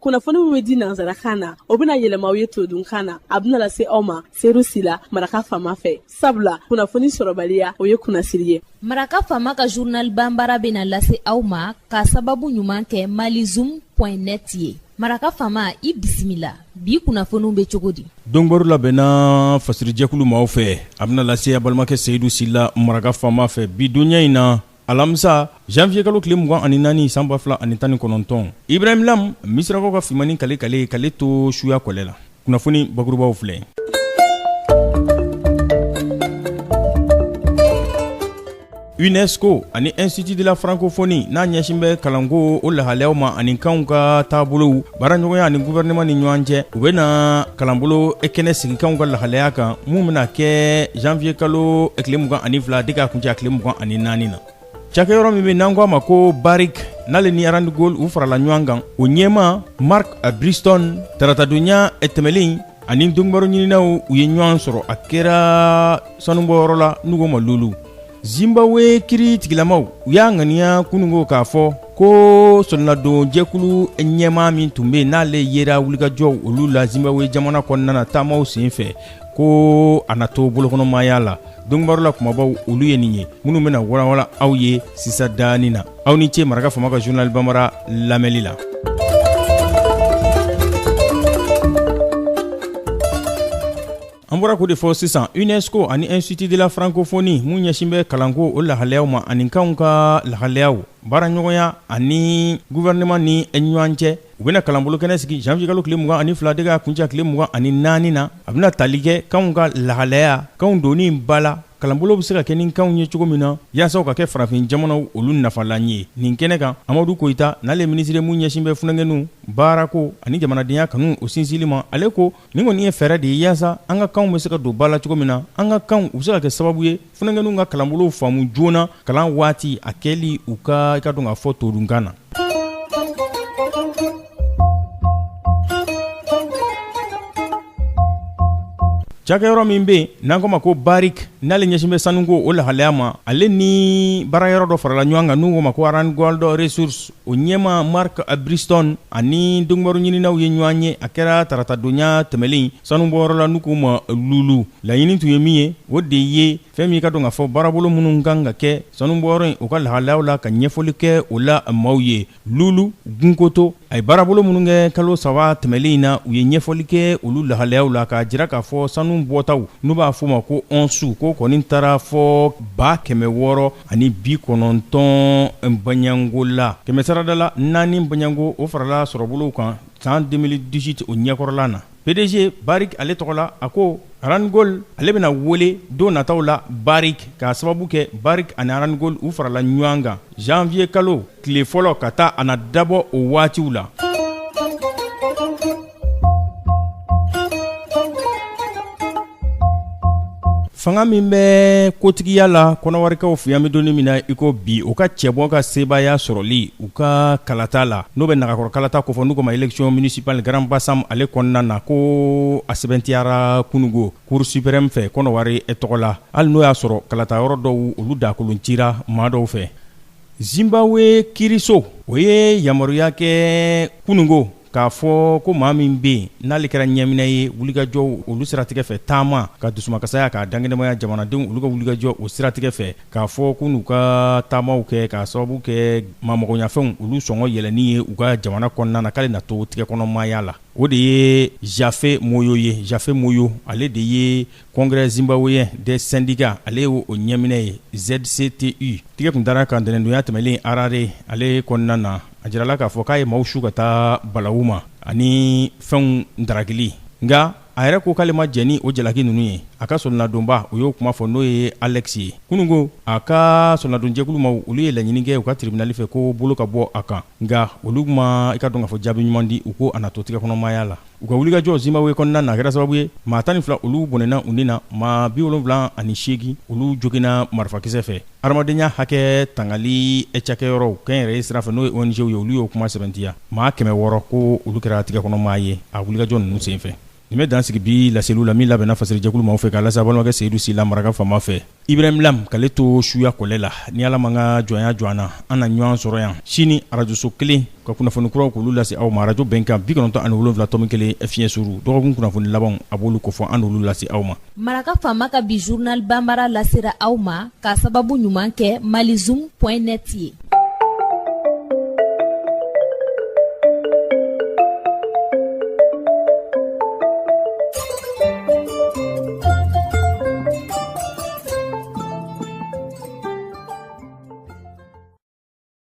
Kunnafoni min bɛ di nansarakan na, o bɛna yɛlɛma aw ye todunkan na. A bɛna lase aw ma Seyidu Sila, Maraka Faama fɛ. Sabula kunnafoni sɔrɔbaliya, o ye kunnasiri ye. Maraka Faama ka journal banbara bɛna lase aw ma ka sababu ɲuman kɛ malizoom point net ye. Maraka Faama, i bisimila. Bi kunnafoniw bɛ cogo di? Donkibaru labɛnna fasirijɛkulu maaw fɛ, a bɛna lase a balimakɛ Seyidu Sila, Maraka Faama fɛ, bi donya in na, alamisa janvier kalo tile 24 san 2019. Ibrahim Lam, Misirakaw ka finmannin kale kale k'ale to suya kɔlɛ la. Kunnafoni bakurubaw filɛ. UNESCO ani Institut de la francophonie n'a ɲɛsin bɛ kalanko o lahalayaw ma ani kanw ka taabolow baaraɲɔgɔnya ani gouvernement ni ɲɔgɔn cɛ, u bɛna kalanbolo kɛnɛ sigi kanw ka lahalaya kan, mun bɛna kɛ janvier kalo tile 22 de k'a kuncɛ a tile 24 na. Cakɛyɔrɔ min bɛ n'an ko a ma ko Barrick, n'ale ni Randgold u farala ɲɔgɔn kan, o ɲɛmaa Mark Bristow, taratadonya tɛmɛlen ani donkibaru ɲininaw u ye ɲɔgɔn sɔrɔ. A kɛra sanubɔyɔrɔ la n'u ko ma Loulo. Zimbabwe kiri tigilamaw u y'a ŋaniya kununko k'a fɔ ko sɔrɔnadon jɛkulu ɲɛmaa min tun bɛ yen, n'ale yera wulikajɔw olu la Zimbabwe jamana kɔnɔna na taamaw senfɛ, ko a na to bolokɔnɔmaaya la. Donkibaru la kumabaw olu ye nin ye minnu bɛna walawala aw ye sisan daani na. Aw ni ce Maraka Faama ka journal banbara lamɛnli la. An bɔra k'o de fɔ sisan, UNESCO ani Institut de la francophonie mun ɲɛsin bɛ kalanko o lahalayaw ma ani kanw ka lahalayaw baaraɲɔgɔnya ani gouvernement ni ɲɔgɔn cɛ, u bɛna kalanbolo kɛnɛ sigi janvier kalo tile 22 de k'a kuncɛ tile 24 na. A bɛna tali kɛ kanw ka lahalaya, kanw donni ba la, kalanbolo bɛ se ka kɛ ni kanw ye cogo min na yaasa u ka kɛ farafin jamanaw olu nafalan ye. Nin kɛnɛ kan, Amadu Koyita, n'ale minisiri mun ɲɛsin bɛ funankɛninw baarako ani jamanadenya kanu o sinsili ma, ale ko nin kɔni ye fɛɛrɛ de ye yaasa an ka kanw bɛ se ka don ba la cogo min na, an ka kanw u bɛ se ka kɛ sababu ye funankɛninw ka kalanbolow faamu joona kalan waati a kɛli u ka i ka dɔn k'a fɔ todunkan na. Cakɛyɔrɔ min bɛ yen n'an ko ma ko Barrick, n'ale ɲɛsin bɛ sanuko o lahalaya ma, ale ni baarayɔrɔ dɔ farala ɲɔgɔn kan n'u ko ma ko Randgold Resources, o ɲɛmaa Mark Bristow ani donkibaru ɲininaw ye ɲɔgɔn ye. A kɛra taratadonya tɛmɛlen sanubɔyɔrɔ la n'u k'o ma Loulo. Laɲini tun ye min ye, o de ye fɛn min ka dɔn k'a fɔ baarabolo minnu kan ka kɛ sanubɔyɔrɔ in o ka lahalayaw la, ka ɲɛfɔli kɛ o la maaw ye. Loulo Gounkoto a ye baarabolo minnu kɛ kalo 3 tɛmɛlen in na, u ye ɲɛfɔli kɛ olu lahalayaw la k'a jira k'a fɔ sanu bɔtaw n'u b'a fɔ ma ko once ko kɔni taara fɔ 690 baɲango la, kɛmɛ sarada la naani baɲango, o farala sɔrɔbolow kan san 2018 o ɲɛkɔrɔla na. PDG Barrick ale tɔgɔ la, a ko Randgold ale bɛna wele don nataw la Barrick, k'a sababu kɛ Barrick ani Randgold u farala ɲɔgɔn kan janvier kalo tile fɔlɔ ka taa a na dabɔ o waatiw la. Fanga min bɛ kotigiya la kɔnɔwarikaw fɛ yan bɛ don min na i ko bi, u ka cɛbɔ ka sebaaya sɔrɔli u ka kalata la, n'o bɛ nagakɔrɔ kalata kofɔ n'u ko ma élection municipale Grand Bassam ale kɔnɔna na, ko a sɛbɛntiyara kunungo Cour suprême fɛ Kɔnɔwari tɔgɔ la, hali n'o y'a sɔrɔ kalata yɔrɔ dɔw olu dakolon cira maa dɔw fɛ. Zimbabwe kiiriso o ye yamaruya kɛ kunungo k'a fɔ ko maa min bɛ yen n'ale kɛra ɲɛminɛ ye wulikajɔw olu siratigɛ fɛ, taama ka dusumakasaya k'a dankɛnɛmaya jamanadenw olu ka wulikajɔ o siratigɛ fɛ, k'a fɔ ko n'u ka taamaw kɛ k'a sababu kɛ maamagoɲafɛnw olu sɔngɔ yɛlɛnni ye u ka jamana kɔnɔna na, k'ale na to tigɛkɔnɔmaaya la. O de ye Japhet Moyo ye. Japhet Moyo, ale de ye Congrès zimbabwéen des syndicats, ale y'o ɲɛminɛ ye, ZCTU. Tigɛ tun dara kan ntɛnɛndonya tɛmɛlen Harare ale kɔnɔna na. A jirala k'a fɔ k'a ye maaw su ka taa balawu ma ani fɛnw daragili, nka a yɛrɛ ko k'ale ma jɛn ni o jalaki ninnu ye. A ka solonadonba o y'o kuma fɔ, n'o ye Alex ye. Kunungo a ka solonadonjɛkulu maaw olu ye laɲini kɛ u ka tribunal fɛ ko bolo ka bɔ a kan, nka olu ma i ka dɔn k'a fɔ jaabi ɲuman di. U ko a na to tigɛkɔnɔmaaya la. U ka wulikajɔ Zimbabwe kɔnɔna na, a kɛra sababu ye maa 12 olu bɔnɛna u ni na, maa 78 olu joginna marifakisɛ fɛ. Adamadenya hakɛ tangali cakɛyɔrɔw kɛnyɛrɛye sira fɛ, n'o ye ONG ye, olu y'o kuma sɛbɛntiya. Maa 600 ko olu kɛra tigɛkɔnɔmaa ye a wulikajɔ ninnu senfɛ. Nin bɛ dan sigi bi laseliw la min labɛnna fasirijɛkulu maaw fɛ k'a lase balimakɛ Seyidu Sila maraka faama fɛ. Ibrahim Lam k'ale to suya kɔlɛ la. Ni Ala m'an ka jɔnya jɔ an na, an na ɲɔgɔn sɔrɔ yan sini arajoso kelen ka kunnafoni kuraw k'olu lase aw ma arajo bɛnkan 97.1 fiɲɛ suru dɔgɔkun kunnafoni labanw a b'olu kofɔ an n'olu lase aw ma. Maraka faama ka bi journal banbara lasera aw ma k'a sababu ɲuman kɛ malizoom point net ye.